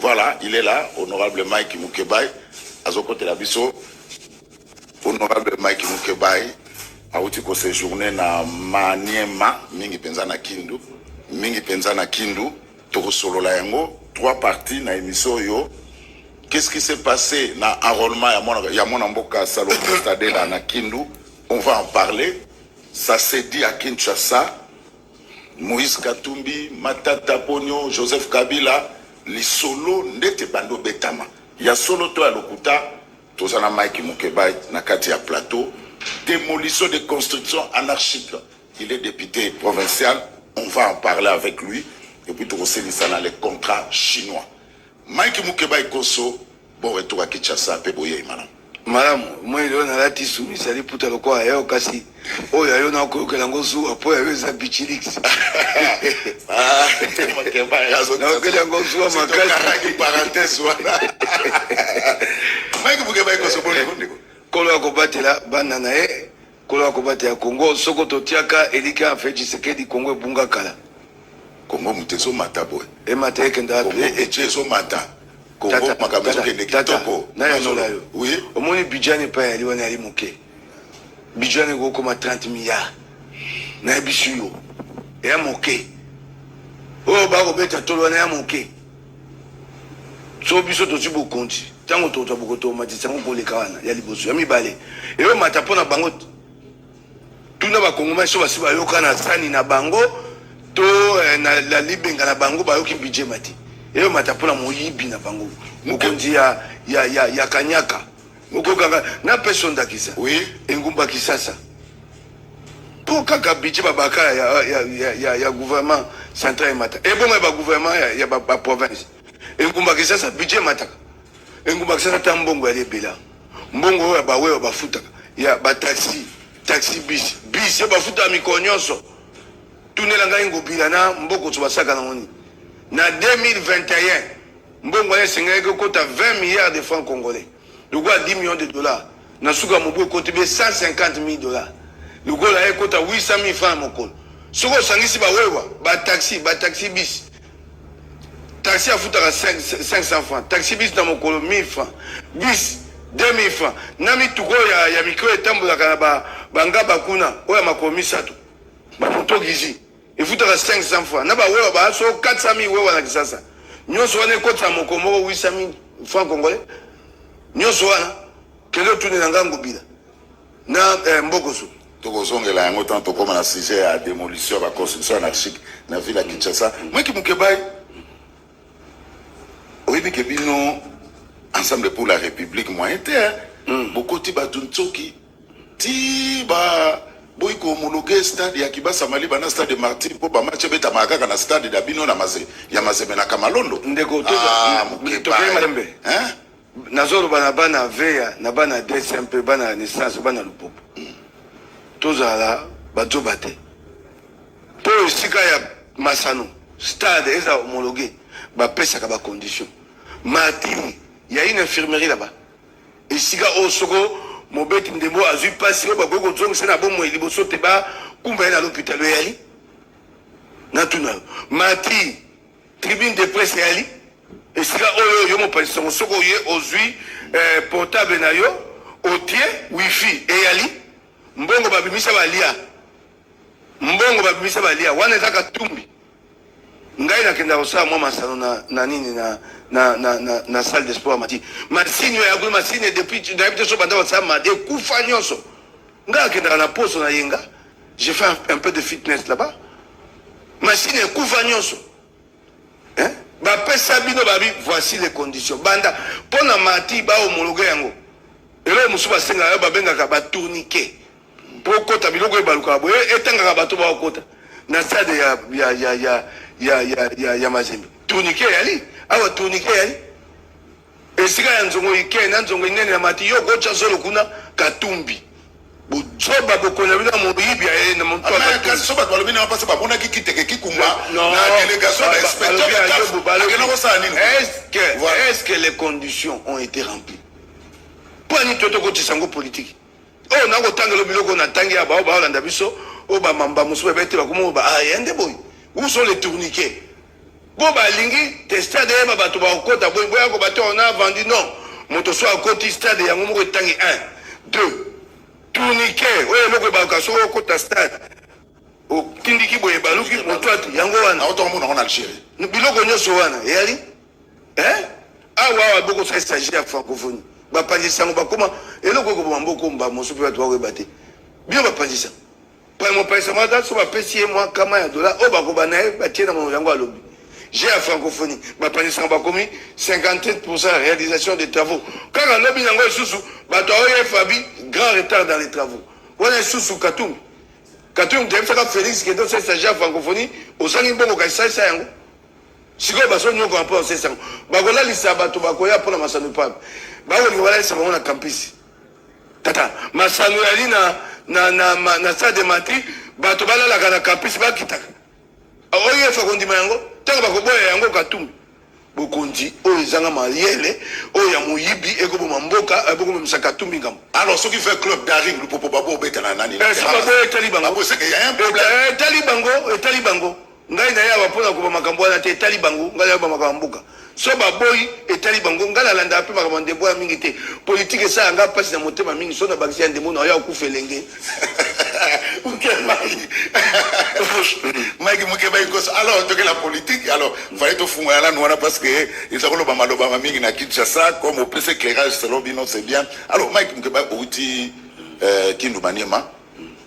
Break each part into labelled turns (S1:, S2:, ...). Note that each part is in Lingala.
S1: Voilà, il est là, honorable Mike Mukebayi, azokotela biso. Honorable Mike Mukebayi awuti ko séjourner na Maniema, mingi mpenza na Kindu, mingi mpenza na Kindu. Tokosolola yango trois parties na émission oyo. Qu'est-ce qui s'est passé na enrôlement ya mwana mboka Salomon Stadela na Kindu? On va en parler. Ça s'est dit à Kinshasa. Moïse Katumbi, Matata Ponyo, Joseph Kabila, lisolo ndete bando betama. Ya solo to ya lokuta, toza na Mike Mukebayi na kati ya plateau. Démolition de construction anarchique. Il est député provincial. On va en parler avec lui. Et puis tokosilisa na les contrats chinois. Mike Mukebayi Koso, bon retour à Kinshasa, pe boye malamu.
S2: Malamu. Moi lelo nalati sumisi ya liputa lokola yo, kasi oyo ayo nakoyokela yango zuwa mpo yayo eza bichilix.
S1: Ah, Mukebayi
S2: Nayokeli yango zuwa makasi.
S1: Parenthèse wana. Mike Mukebayi Koso, bon ndeko.
S2: Nkolo ya kobatela bana na ye, Nkolo ya kobatela Kongo. Soko totiaka elika ya Fe Tshisekedi, Kongo ebunga kala.
S1: Kongo moto ezomata boye.
S2: Emata, ekenda.
S1: Kongo budget ezomata. Kongo makambo ezokende kitoko.
S2: Nayanola yo.
S1: Oui.
S2: Omoni budget wana epai yali wana yali moke. Budget wana ekokoma 30 milliards, nayebisi yo, eya moke. Oyo bakobeta tolo wana ya moke. So biso tozwi bokonzi, ntango tozwa bokonzi, tomatisa yango koleka wana ya liboso. Ya mibale, eyomata mpo na bango. Tuna bakongomani so basi bayoka na sani na bango to na libenga na bango bayoki budget mati. Eyomata mpona moyibi na bango, mokonzi ya kanyaka okokanga. Napesa ndakisa. Engumba Kisasa, mpo kaka budget babaka ya gouvernement central emata, ebongo ya bagouvernement ya baprovince. Engumba Kisasa budget emataka. Engumba Kisasa ta mbongo yali ebela, mbongo oyo ya bawewa bafutaka ya bataxi, taxi bus, bus oyo bafutaka mikolo nyonso. Tunela ngai Ngobila na mboko so basalaka nango nini. Na 2021 mbongo wana esengaki kokota 20 milliards de francs congolais, lokola 10 millions de dollars. Na suka ya mobu ekoti be 150 000 dollars, lokola ekota 800 000 francs ya mokolo. Soki osangisi bawewa, bataxi, bataxi bus, taxi afutaka 500 francs, taxi bus na mokolo 1000 francs, bus 2000 francs, na mituka oyo ya mikro etambolaka na bangaba kuna, oyo ya makolo misato, bamotogizi efutaka 500 francs, na bawewa baso 400 000 wewa na Kisasa nyonso wana ekotisa mokolo moko 800 000 francs congolais. Nyonso wana, kende otunela nga Ngobila na Mbokoso.
S1: Tokozongela yango ntango tokóma na sujet ya démolition ya baconstruction anarchique na ville ya Kinshasa. Mike Mukebayi, oyebi ke bino Ensemble pour la République, moyen te, hein? Bokoti bato ntsoki ti ba boyi kohomologuer stade ya Kibasa Maliba na stade Martyr, mpo bamatch ebetamaka kaka na stade na bino na maze, ya Mazembe na Kamalondo.
S2: Ndeko,
S1: Ah,
S2: tokei malembe.
S1: Hein?
S2: Nazoloba na bana veya, na bana DCMP, bana naissance, bana Lupopo, tozala bazoba te. Mpo esika ya masano, stade eza homologué, bapesaka bacondition. Martyr ya une infirmerie là-bas, esika oyo soko mobeti ndembo azwi mpasi oyo bakoki kozongisa na bomoi liboso te bakumba ye na l'hôpital, eyali. Natuna yo, Martyr tribune de presse eyali esika oyo yo mopanzi sango soki oye ozwi portable na yo otie wifi, eyali? Mbongo babimisa balia, mbongo babimisa balia wana eza Katumbi. Ngai nakenda kosala mwa masano na nini na salle de sport mati masini oyo yakuna masini depuis nayebi te so banda basala madi ekufa nyonso. Ngai akendaka na poso na yenga, j'ai fait un peu de fitness là-bas. Masini ekufa nyonso, hein? Bapesa bino babi voici les conditions banda mpo na mati bahomologuer yango. Eloko mosusu basengaka yo, babengaka batourniquet mpo okota biloko oyo balukaka boye, etangaka bato baokota na stade ya Mazembe. Tourniquet eyali awa, tourniquet eyali esika ya nzongo ike na nzongo inene na mati. Yo okotya zolo kuna, Katumbi, bozoba bokonza bino ya moyibi ya na moto ya Katumbi.
S1: Kasi so bato balobi na mpasi bamonaki kiteke kikumba na délégation ya bainspecteur ya CAF, akenda kosala nini?
S2: Est-ce que,
S1: Voilà.
S2: est-ce que les conditions ont été remplies? Mpo ani to tokotisa yango politique oyo nakotangela biloko natangi ya bao baolanda biso oyo bamamba mosusu babe te bakoma ba ah, ya nde boye. Où sont les tourniquets? Mpo balingi te stade eyeba bato bakokota boye boya ko bato on a vendu non. Moto so akoti stade yango moko etangi 1 2 tourniquet oyo eloko ebaka soki okota stade otindiki boye ebaluki moto ati yango wana.
S1: Otomona ngo na Algérie.
S2: Biloko nyonso wana eyali eh awa awa boko sa ya francophonie bapanzi sango bakoma eloko ekoboma mboko mba mosusu mpe bato bakoyeba te bino bapanzi sango mopanzi sango ata so bapesi ye mwa kama ya dola oyo bakoba na ye batie na monoko yango alobi jeu ya francophonie bapanzi sango bakomi 57 réalisation des travaux kaka lobi nango lisusu bato aoye fabi grand retard dans les travaux wana lisusu Katumbi. Katumbi toyebisaka Félix ke tosalisa jeu ya francophonie, ozangi mbongo kasi salisa yango. Sikoyo bazonyokola mpo basalisa yango, bakolalisa bato bakoya mpona masano epabe bakolinga balalisa bango na campus. Tata masano yali na stade de Martyrs, bato balalaka na campus bakitaka oyo efa kondima yango ntango bakoboya yango. Katumbi bokonzi oyo ezanga mayele, oyo ya moyibi, ekoboma mboka, bokomemisa Katumbi ngambo.
S1: Alors soki fait club Daring Lupopo babo obetana nani?
S2: Soki baboya, etali bango.
S1: Etali
S2: bango, bango, etali bango. Ngai na yawa mpona koba makambo wana te, etali bango. Ngai nayeba makambo ya mboka, so baboyi, etali bango. Ngai nalandaka mpe makambo ya ndembo ya mingi te. Politike esala nga mpasi na motema mingi. So nabakisi ya ndembo na oya okufa elenge.
S1: Mike Mukebayi Nkoso, alors toke la politique. Alors fallait tofungola nanu wana parce que eza koloba malobama mingi na Kinshasa. Comme opesa éclairage selon bino, c'est bien. Alors Mike Mukebayi, outi Kindu Maniema,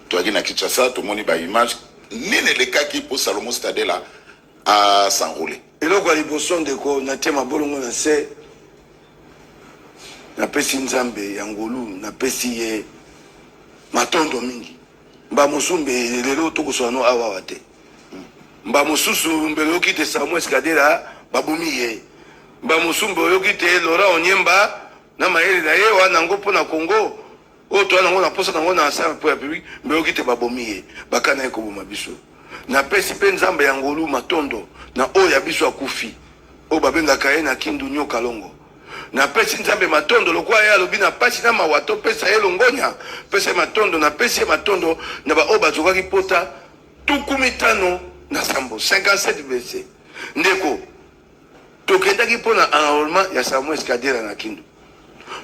S1: toyaki na Kinshasa, tomoni baimage. Nini elekaki mpo Salomon Stadela as'enrôler?
S2: Eloko ya liboso, ndeko, natie mabolongo na se, napesi Nzambe ya ngolu, napesi ye matondo mingi. Mba mosusu mbe lelo tokosola no awa awa te. Mba mosusu mbele oyoki te Samuel Skadela babomi ye. Mba mosusu mbe oyoki te Laurent Onyemba na mayele na ye wana yango mpo na Congo oyo toya nango na posa nango na Ensemble pour la République, mbe oyoki te babomi ye, bakana ye koboma biso. Napesi mpe Nzambe ya ngolu matondo na oyo ya biso akufi, oyo babengaka ye na Kindu Nyoka Longo. Napesi Nzambe matondo lokola ye alobi na pasi na mawa topesa ye longonya, pesa ye matondo. Napesi ye matondo na baoyo bazokaki pota 57, 57 blessé. Ndeko, tokendaki mpo na enrôlement ya Samuel Skadela na Kindu.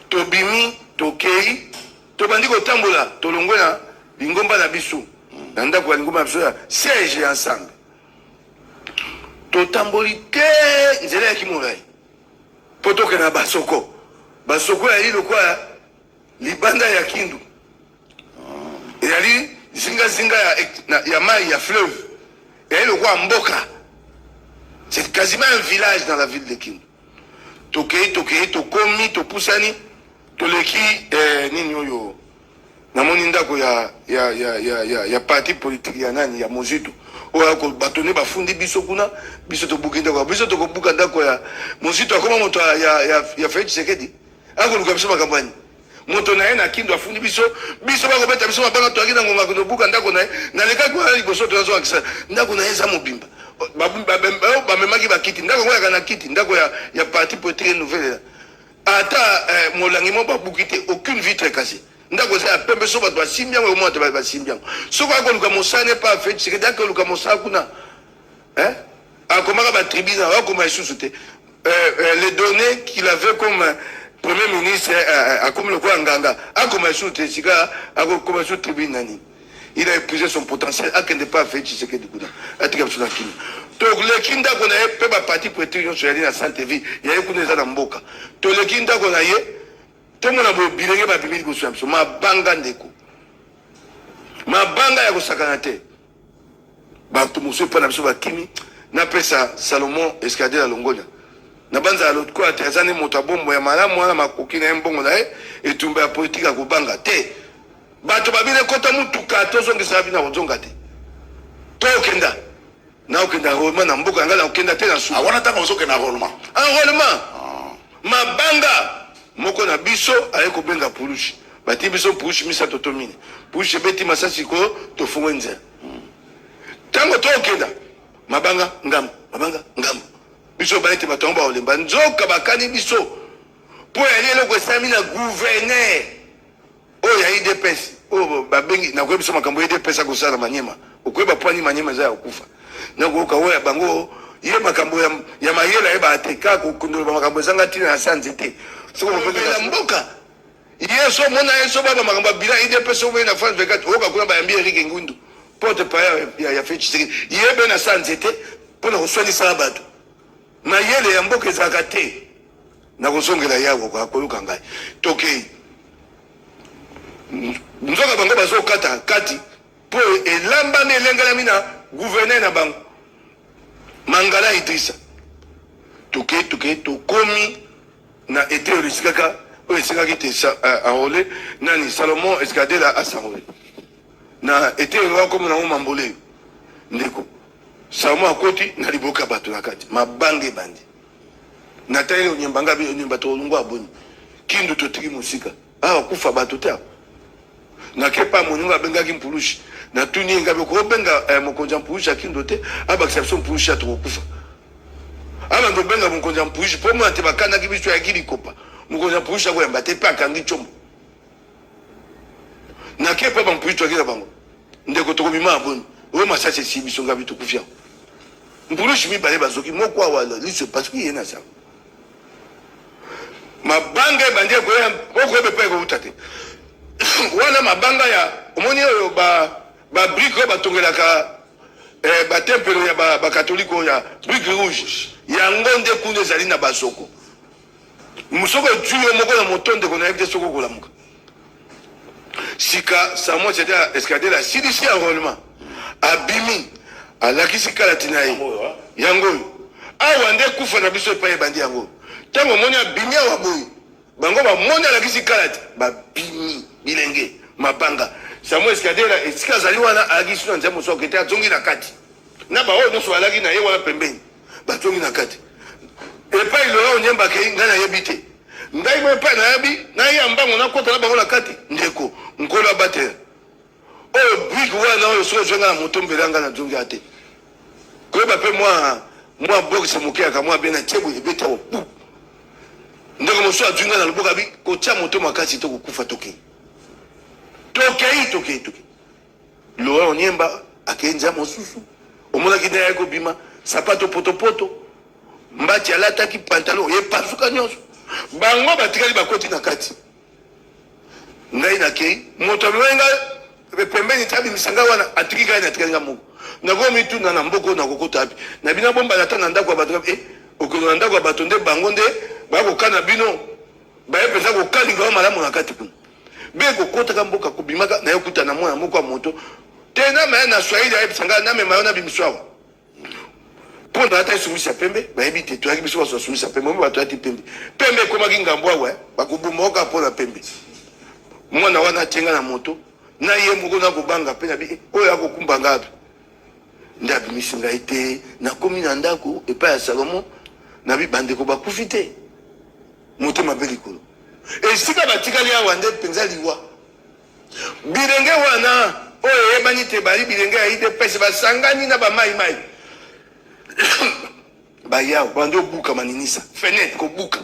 S2: Tobimi, tokei, tobandi kotambola, tolongwe na lingomba na biso, na ndako ya lingomba na biso ya siège ya Ensemble. Totamboli te, nzela yaki molai mpo tokende na Basoko. Basoko yali lokola libanda ya Kindu, ezali zingazinga ya mai ya fleuve, ezali lokola mboka, c'est quasiment un village dans la ville de Kindu. Tokei, tokei, tokomi, topusani, toleki nini oyo namoni ndako ya parti politique ya nani, ya Mozito oyo bato nde bafundi biso kuna. Biso tobuki ndako, biso tokobuka ndako ya Mozito. Akoma moto ya Félix Tshisekedi, akoluka biso makambo ani? Moto na ye na Kindu afundi biso, biso bakobeta biso mabanga. Toyaki na ngonga tobuka ndako na ye. Nalekaki wana liboso, tozazwakisa ndako na ye eza mobimba, bamemaki bakiti. Ndako yango yaka na kiti, ndako ya parti politique nouvelle, ata molangi moko babuki te, aucune vitre. Kasi ndako eza ya pembe, so bato basimbi yango, ekomona te basimbi yango. Soki akoluka mosala ne pa Félix Tshisekedi, akoluka mosala kuna, akomaka batribune, akoma lisusu te. Les données qu'il avait comme premier ministre, akomi lokola nganga, akoma lisusu te. Sika akokoma lisusu tribune nani? Il a épuisé son potentiel. Akende pa Félix Tshisekedi kuna, atika biso na kimia. Toleki ndako na ye mpe baparti politique nyonso yali na centre ville yaye kuna, eza na mboka. Toleki ndako na ye, tomona boye bilenge babimi liboso ya biso, mabanga, ndeko, mabanga ya kosakana te. Bato mosusu epai na biso bakimi. Napesa Salomon Escadela longonya na banza ya lokola te, aza nde moto abombo ya malamu wana, makoki na ye, mbongo na ye, etumba ya politike akobanga te. Bato babini ekota mutuka, tozongisaka bino, akozonga te. Tokenda, naokenda enrôlement na mboka na ngai, nakokenda te na suka.
S1: Wana ntango ozokenda enrôlement?
S2: Enrôlement, mabanga. Moko na biso aye kobenga pulushi, bati biso purushi misato to mine. Purushi ebeti masasi likolo, tofungwe nzela. Ntango tokenda, mabanga ngambo, mabanga ngambo. Biso baye te, bato yango baolemba, nzoka bakani biso mpo yali eloko esalami na gouverneur oyo ya UDPS oyo babengi. Nakoyebi biso makambo ya UDPS akosala na Manyema, okoyeba pwani Manyema eza ya kokufa. Nakoyoka oyo ya bango. Ye makambo ya, ya mayele ayebaka te, kaka kokundoloba makambo ezanga ntina na se ya nzete. Soki okobela mboka ye so omona ye so baba makambo ya bilan idps omoni na France 24 oyoka kuna bayambi Eric Ngundu porte parole ya, ya Felix Tshisekedi ye be na sa nzete mpo na koswanisa bato. Mayele ya mboka ezalaka te. Nakozongela Yawe, akoyoka ngai. Tokei nzoka bango bazokata kati mpo elambami elengelami na gouverneur na bango Mangala Idrissa. Tokei tokei tokomi na eteyelo esikaka oyo esengaki te enrole nani Salomon Escadela asanrole na eteyelo wana komona yango mamboleyo ndeko Salomon akoti na liboka ya bato na kati mabanga ebandi Natali onyemba nga bino nyemba tolongwa boni kindu totiki mosika awa kufa bato te awa nakepa moninga abengaki mpulushi natuni ye ngabi okobenga eh, mokonzi ya mpulushi ya kindo te abakisa biso mpulushi ya tokokufa abanda obenga mokonzi ya mpulushi mpo mona te bakanaki biso yaki likopa mokonzi ya mpulushi akoyamba te mpe akangi combo nakepa bampulushi toyaki na bango ndeko tokobima ya boni oyo masasi esiyi biso ngabi tokufi awa Mpulushi mibale bazoki moko awa liso epasuki ye na sango mabanga ebandi ekoya okoyeba epai ekouta te wana mabanga ya omoni oyo ba babrike oyo batongelaka eh, batempelo ya bakatolike oyo ya brike rouge yango nde kuna ezali na bazoko soko ejui yo moko na moto ndeko nayebi te soki okolamuka sika samuel sete escadele asilisi enrôlement abimi alakisi kalati na ye yango oyo awa nde kufa na biso epai ebandi yango ntango omoni abimi awa boye bango bamoni alakisi kalati babimi bilenge mabanga samuel escadela esika azali wana alakisi na nzambe mosusu akete azongi na kati na baoyo nyonso balaki na ye wana pembeni bazongi na kati epai lola onyemba akei ngai nayebi te ngai mo epai nayebi naya mbango nakota na bango na kati ndeko nkolo abatela oyo brike wana oyo soki ozwi ngai na moto mbela ngai nazongi ya te koyeba mpe mwa mwa boxe moke yaka mwa be na tie boye ebeti yango pu ndeko mosusu azwi ngai na loboko abi kotya moto makasi to kokufa tokei tokei tokei tokei Laurent Onyemba akei nzela mosusu, omonaki nde ayaki kobima sapato potopoto, mbati alataki pantalon epasuka nyonso. Bango batikali bakoti na kati, ngai nakei, moto amemaki ngai pembeni te abimisa ngai wana, atiki ngai, natikali ngai moko. Nakomituna na mboka oyo nakokota wapi? Na bino abombana ata na ndako ya bato eh, okende na ndako ya bato nde bango nde bakokana bino baye mpenza kokalinga yo malamu na kati kuna be kokotaka mboka kobimaka naye okutana na mwana moko ya moto te na maya na swahili ayebisa ngai namema yo na bimiso awa mpo na ata esumisi ya pembe bayebi te toyaki biso baso basumisi ya pembe omi bato yati pembe pembe ekomaki ngambo awa eh. bakoboma oka mpo na pembe mwana wana atie ngai na moto na ye moko nakobanga mpe nabi eh, oyo akokumba ngai api nde abimisi ngai te nakomi na ndako epai ya salomo nabi bandeko bakufi te Motema mpe likolo. Esika batikali awa nde mpenza liwa. Bilenge wana oyo eyebani te bali bilenge ya udps basangani na ba mai mai baya bandi obuka maninisa fenetre kobuka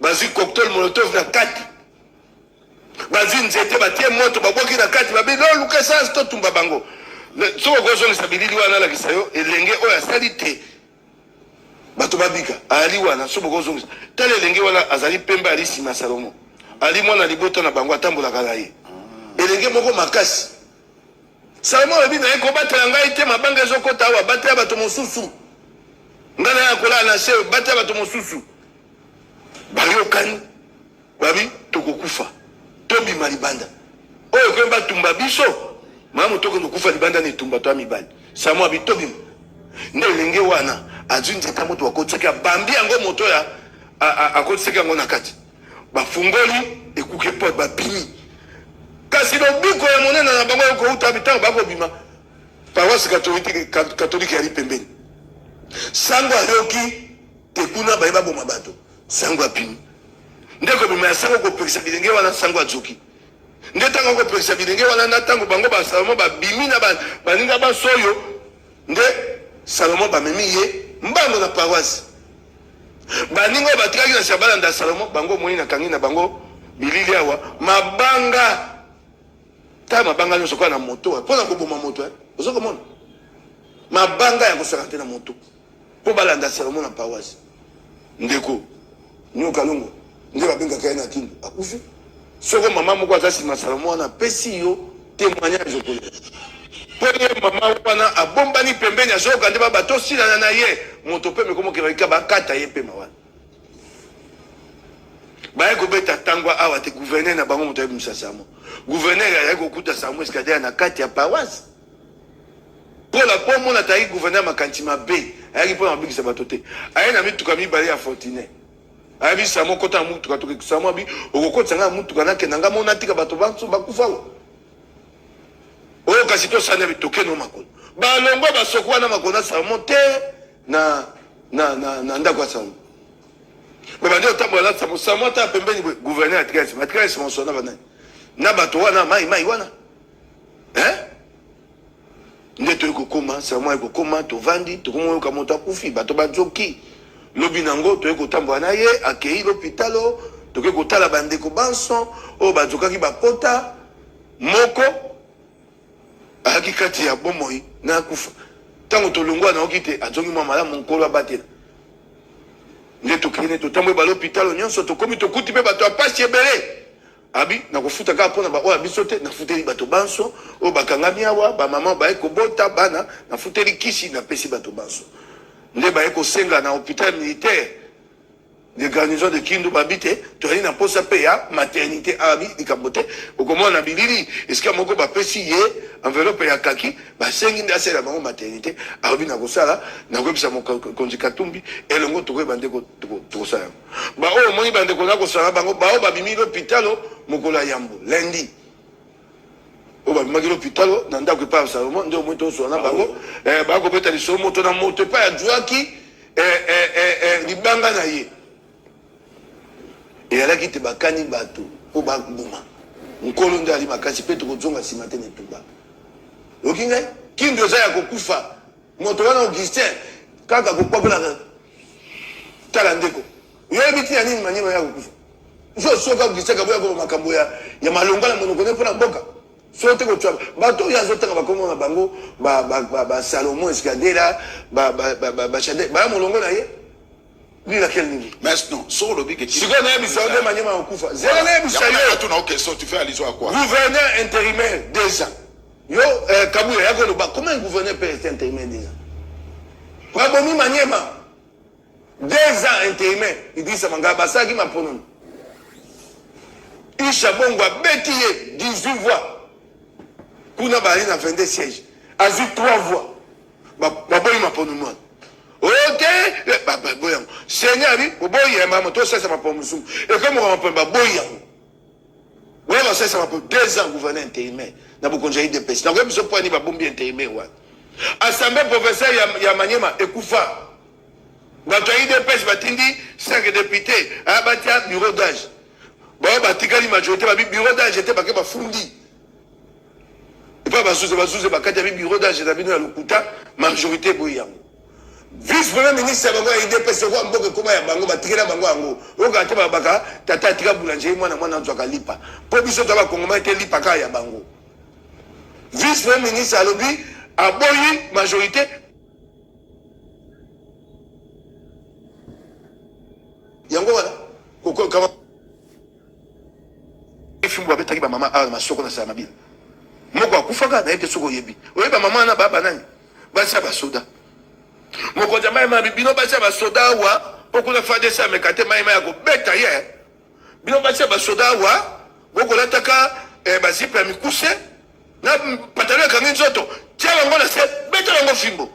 S2: bazwi cocktail molotov na kati bazwi nzete batie moto babwaki na kati babi loluka essence totumba bango soki okozongisa bilili wana alakisa yo elenge oyo asali te Bato babika. Ayali wana, soki bokozongisa. Tala elenge wana, azali pembe, ali nsima ya Salomo. Ali mwana libota na bango, atambolaka na ye. Elenge moko makasi. Salomo alobi na ye, kobatela ngai te, mabanga ezokota awa, batela bato mosusu. Ngai naya kolala na se, batela bato mosusu. Bayokani. Babi tokokufa tobima libanda oyo ekomi batumba biso malamu tokende kokufa libanda na etumba toya mibali samo abi tobima nde elenge wana azwi nzete ya moto akotisaki abambi yango moto ya akotisaki yango na kati bafungoli ekuke porte babimi kasi lobiko ya monene na bango ekouta ntango bakobima paroisse katolike yali pembeni sango ayoki te kuna baye baboma bato Sango apimi nde kobima ya sango kopekisa bilenge wana sango azoki nde ntango akopekisa bilenge wana na ntango bango ba Salomo babimi na baninga banso oyo nde Salomo bamemi ye mbango na paroisse baninga oyo batikaki na nsima balanda Salomo bango omoni nakangi na bango bilili awa mabanga ta mabanga nyonso kaka na moto mpo na koboma moto ozo komona mabanga ya kosaka te na moto. Mpo balanda Salomon na paroisse. Ndeko Nyoka Longo nde babengaka ye na Kindu akufi. Soko mama moko aza nsima Salomon wana apesi yo témoignage okolela. Mpo ye mama wana abombani pembeni azoyoka nde ba tosilana na ye moto mpe mekomokela bakata ye pema wana. Baye kobeta tangwa awa te gouverneur na bango moto ayebimisa Salomon. Gouverneur ayaki kokuta Salomon escadere na kati ya paroisse. Mpo na mpo omona atayaki gouverneur makanisi mabe, ayaki mpo na kobikisa bato te. Aye na mituka mibale ya Fortuner. Ayebi Samo kota na mutuka toke Samo abi okokotisa ngai na mutuka nakenda ngai mona tika bato banso bakufa awa. Oyo kasi tosala nde toke no makolo. Balongwa basoko wana makolo na Samo te na na na na ndako ya Samo. Babandi kotambola na Samo, Samo ata pembeni boye gouverneur atikali nsima, atikali nsima osona banani na bato wana mai mai wana. Hein? Nde toyei kokoma, serment ekokoma, tovandi, tokomoyoka moto akufi, bato bazoki. Lobi nango toyei kotambola na ye, akei lopitalo, tokei kotala bandeko banso oyo bazokaki bapota. Moko ayaki kati ya bomoi na akufa. Ntango tolongwa nayoki te azongi mwa malamu, Nkolo abatela. Nde tokei ne totamboli balopitalo nyonso, tokomi tokuti mpe bato ya pasi ebele. Abi, nakofuta kaka mpo na baoyo ya biso te, nafuteli bato banso oyo bakangami awa, ba mama baye kobota bana, nafuteli kisi, napesi bato banso. Nde baye kosenga na hopital militaire de garnison de Kindu, babi te toyali na mposa mpe ya maternite. Abi, likambo te, okomona na bilili esika moko bapesi ye enveloppe ya kaki, basengi nde asalela bango maternite. Alobi nakosala, nakoyebisa mokonzi Katumbi elongo, tokoyeba nde tokosala yango. Baoyo omoni bandeko na kosala bango, baoyo babimi lopitalo mokolo ya yambo lundi, oyo babimaki lopitalo na ndako epai ya Salomo, nde omoni tosola na bango eh, bakobeta lisolo moto na moto epai ajuaki eh, eh, eh, eh, libanga na ye. Eyalaki te bakani bato mpo baboma. Nkolo nde ali makasi mpe tokozonga nsima te na etumba. Oyoki ngai? Kindu eza ya kokufa. Moto wana Augustin kaka kokwakolaka. Tala ndeko, oyebi ntina nini Maniema ya kokufa? Zo soki Augustin Kabuya akoloba makambo ya, ya malonga na monoko ne mpo na mboka. Soki te kotwa bato oyo azotanga bakombo na bango ba, ba, ba, ba Salomon Escadela ba, ba, ba, ba, ba Chade, baya molongo na ye. Lui na quel niveau?
S1: Mais non, soko olobi ke
S2: sikoyo nayebisa yo nde Maniema akokufa. Zela nayebisa yo.
S1: Tuna o question, tu fais allusion à quoi?
S2: Gouverneur intérimaire déjà. Yo eh, Kabuya ya koloba comment un gouverneur peut rester intérimaire déjà? Babomi Maniema 2 ans intérimaire Idrissa Mangala basalaki maponomi. Isha Bongo abeti ye 18 voix. Kuna bazali na 22 sièges. Azwi 3 voix. Baboyi maponomi wana. Ote baboyi yango. Seigneur abi boboyi ya mama tosalisa maponomi mosusu. Ekomoka maponomi baboyi yango. Oyo basalisaka mpo 2 ans gouverneur intérimaire na bokonzi ya UDPS. Nakoyebi biso mpo nini babombi intérimaire wana. Assemblée provinciale ya Maniema ekufa. Bato ya UDPS batindi 5 députés aya batia bureau d'âge. Baoyo batikali majorité babi bureau d'âge te bake bafundi. Epa bazuze bazuze bakati ya bureau d'âge na bino ya lokuta majorité eboyi yango. Vice premier ministre ya bango ya UDPS lokola mboka ekoma ya bango batikela bango yango oyokaka te balobaka tata atika boulangerie mwana mwana azwaka lipa mpo biso toza bakongomani te lipa kaka ya bango. Vice premier ministre alobi aboyi majorité yango wana kokokama fimbu babetaki bamama awa na masoko na salamabila moko akufaka nayebi te soki oyebi oyebi bamama wana baa banani basi ya basoda mokonzi ya mai mai bino basi ya basoda awa mpo kuna fadc ameka te mai mai ya kobeta ye bino basi ya basoda awa bokolataka eh, bazipe ya mikuse na patalo ekangi nzoto tia bango na se beta bango fimbo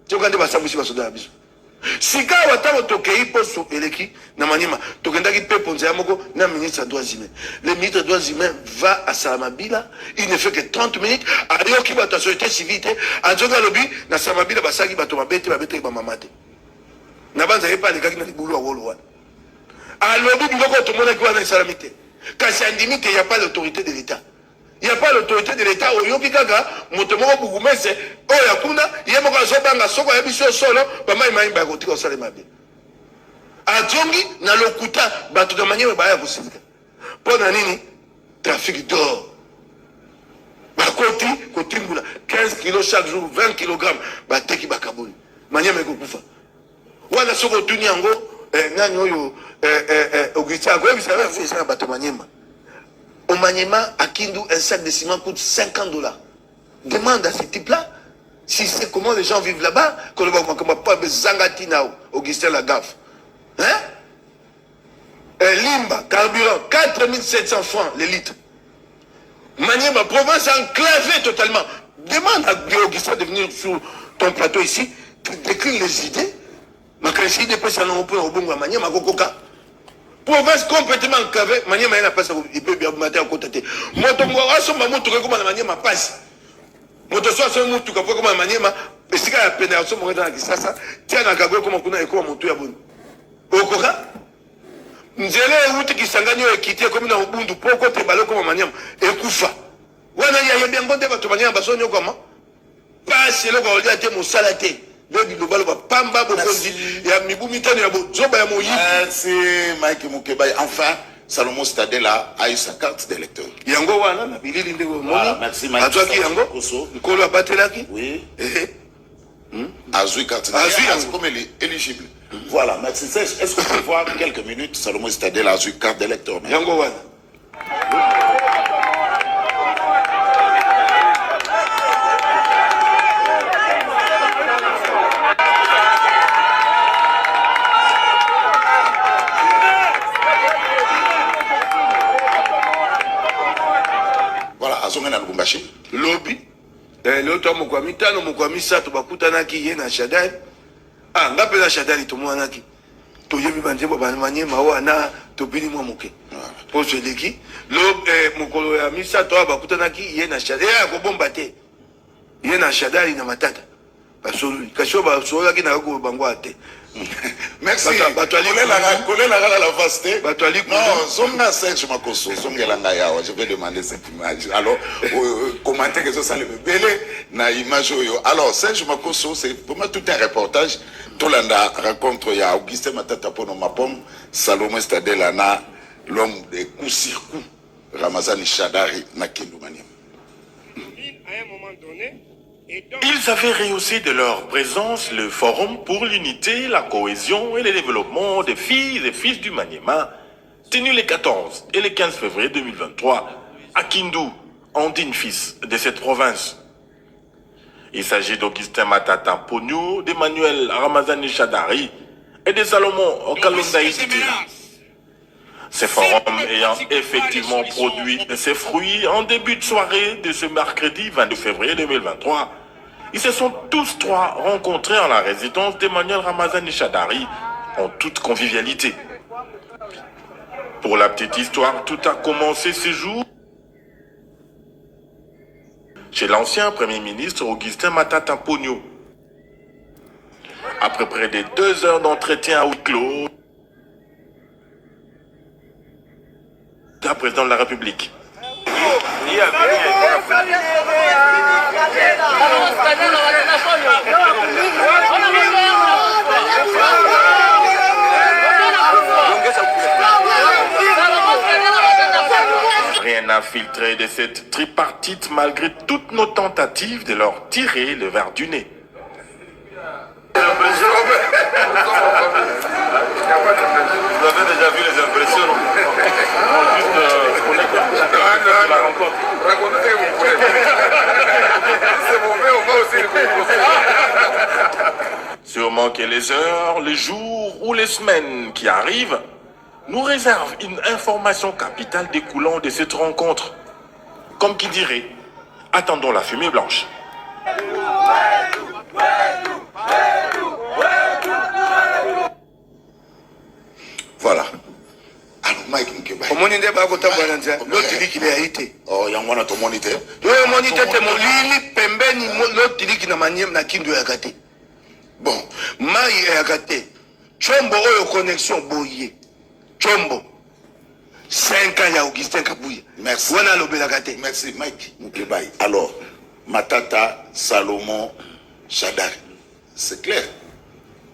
S2: Nzoka nde basambwisi basoda na biso. Sikawa ntango tokei poso eleki na Maniema, tokendaki mpepo nzela moko na ministre ya droits humains. Le ministre des droits humains va à Salamabila, il ne fait que 30 minutes, ayoki bato ya société civile te, azongi alobi na Salamabila basalaki bato mabe te, babetaki bamama te. Nabanza ye mpe alekaki na libulu ya wolo wana. Alobi biloko oyo tomonaki wana esalami te. Kasi andimi te, il n'y a pas l'autorité de l'État. Ya pas l'autorite de l'etat oyoki kaka moto moko bourgmestre oyo ya kuna ye moko azobanga soko ayebisi yo solo ba mai mai baya kotika osala mabe azongi na lokuta bato na manyema baya kosilika mpo na nini trafic d'or bakoti kotimbola 15 kilo chaque jour 20 kg bateki bakaboli manyema ekokufa. Wana soki otuni yango eh, nani oyo eh, eh, eh, Augustin akoyebisa yo yango eza na bato Maniema. Au Maniema, à Kindu, un sac de ciment coûte 50 dollars. Demande à ce type-là si c'est comment les gens vivent là-bas. Koloba makambo ya zanga ntina, Augustin la gaffe. Hein? Eh, Limba, carburant, 4700 francs le litre. Maniema, province enclavée totalement. Demande à Augustin de venir sur ton plateau ici, décline les idées. Makanisi idée pesa nango mpona kobongola Maniema kokoka. Province complètement enclavée, Maniema ye na pasi epebi mate akota te. Moto asomba motuka ekoma na Maniema pasi. Moto so asombi motuka mpo ekoma na Maniema, esika ya pene asomba eza na Kisasa, tia na Kago ekoma kuna ekoma motu ya boni. Okoka? Nzela euti Kisangani oyo ekiti ekomi na Ubundu mpo okota ebale okoma Maniema ekufa. Wana yayebi yango nde bato Maniema bazonyokwama. Pasi, eloko ya kolia te, mosala te. Nde bilobaloba pamba, bokonzi ya mibu 5 ya bozoba ya moyibi.
S1: Merci Mike Mukebayi. Enfin, Salomon Stadela a eu sa carte d'électeur.
S2: Yango wana na bilili ndenge omoni.
S1: Voilà, merci Mike.
S2: Azwaki yango.
S1: Koso.
S2: Nkolo abatelaki.
S1: Oui.
S2: Eh,
S1: Azui carte.
S2: Azui yango.
S1: Comme elle est éligible. Voilà, merci Serge. Est-ce qu'on peut voir quelques minutes Salomon Stadela azui carte d'électeur?
S2: Yango wana.
S1: Voilà, azonga na Lubumbashi.
S2: Lobi eh, lelo to moko ya mitano, moko ya misato bakutanaki ye na Shadary. Ah, nga mpe na Shadary tomonanaki, toyebi banzembo bamanyema wana, tobini mwa moke. Poso eleki lo eh, mokolo ya misato awa bakutanaki ye na Shadary ya kobomba te, ye na Shadary na Matata basololi, kasi oyo basololaki na koko bango te.
S1: Merci.
S2: Bato ali
S1: Kolela la face te.
S2: Bato ali
S1: Non, zonga Serge Makoso, zongela ngai awa, je vais demander cette image. Alors, commenter que ça le bébé na image oyo. Alors, Serge Makoso, c'est vraiment tout un reportage. Tolanda rencontre ya Augustin Matata Pono Mapom, Salomon Stadela na l'homme de coup sur coup, Ramazani Shadary na Kindu Maniema.
S3: À un moment donné, et donc,
S4: Ils avaient rehaussé de leur présence le Forum pour l'unité, la cohésion et le développement des filles et fils du Maniema, tenu les 14 et les 15 février 2023 à Kindu, en digne fils de cette province. Il s'agit d'Augustin Matata Ponyo, d'Emmanuel Ramazani Shadary et de Salomon Kalonda
S3: risque se menace.
S4: Ces forums ayant effectivement produit ses fruits en début de soirée de ce mercredi 22 février 2023, ils se sont tous trois rencontrés en la résidence d'Emmanuel Ramazani Shadary en toute convivialité. Pour la petite histoire, tout a commencé ce jour chez l'ancien Premier ministre Augustin Matata Ponyo. Après près de 2 heures d'entretien à huis clos, la président de la République. Rien n'a filtré de cette tripartite malgré toutes nos tentatives de leur tirer le verre du nez.
S5: Vous avez déjà vu les impressions, non? Juste la rencontre.
S6: Racontez ce que vous voulez. Si c'est mauvais, on va aussi le composer.
S4: Sûrement que les heures, les jours ou les semaines qui arrivent nous réservent une information capitale découlant de cette rencontre. Comme qui dirait, attendons la fumée blanche.
S1: Voilà. Alors Mike Mukebayi.
S2: Omoni nde bakotambola na nzela, lotiliki na yayi te.
S1: Oh, yango wana tomoni te.
S2: Oyo omoni te te molili pembeni, lotiliki na Maniema na Kindu eyaka te.
S1: Bon.
S2: Mai eyaka te. Tshombo oyo connexion boye, Tshombo 5 ans ya Augustin Kabuya.
S1: Merci.
S2: Wana alobelaka te.
S1: Merci Mike Mukebayi. Alors, Matata, Salomon, Shadary. C'est clair.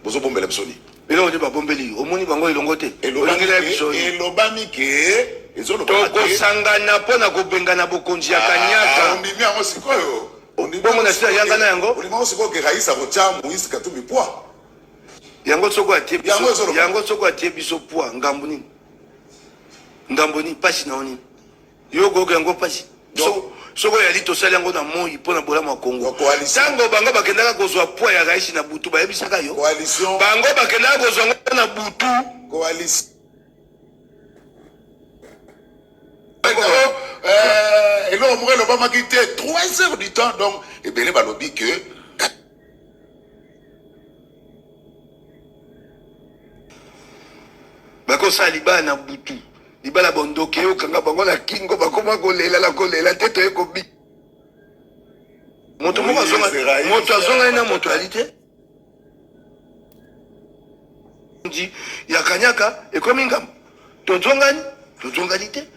S1: Bozobombela biso nini?
S2: Eloko nde babombeli, omoni bango elongo te. Olingela biso
S1: Elobami ke ezolobama te.
S2: Tokosangana mpo na kobengana bokonzi ya kanyaka.
S1: Ondimi yango sikoyo?
S2: Bongo na sila yanga na yango.
S1: Ondimi yango sikoyo ke Raïs akotia Moïse Katumbi poids?
S2: Yango soko atie
S1: Yango
S2: biso,
S1: ezoloba.
S2: yango soko atie biso poids, ngambo nini? Ngambo nini? Pasi na yo nini? Yo okoyoka yango pasi?
S1: Donc,
S2: Soko oyali tosali yango na moi mpo na bolamu ya Congo.
S1: Donc, coalition.
S2: Ntango bango bakendaka kozwa poids ya raisi na butu, bayebisaka yo.
S1: Coalition.
S2: Bango bakendaka kozwa yango na butu.
S1: Coalition. Eloko moko elobamaki te 3 heures du temps, donc ebele balobi que
S2: bakosala libala na butu, libala bondoki, eyokanga bango na kingo, bakoma kolela na kolela te, toye kobi moto moko azonga, moto azongani na moto ali te ya kanyaka ekomi ngambo, tozongani, tozongani te.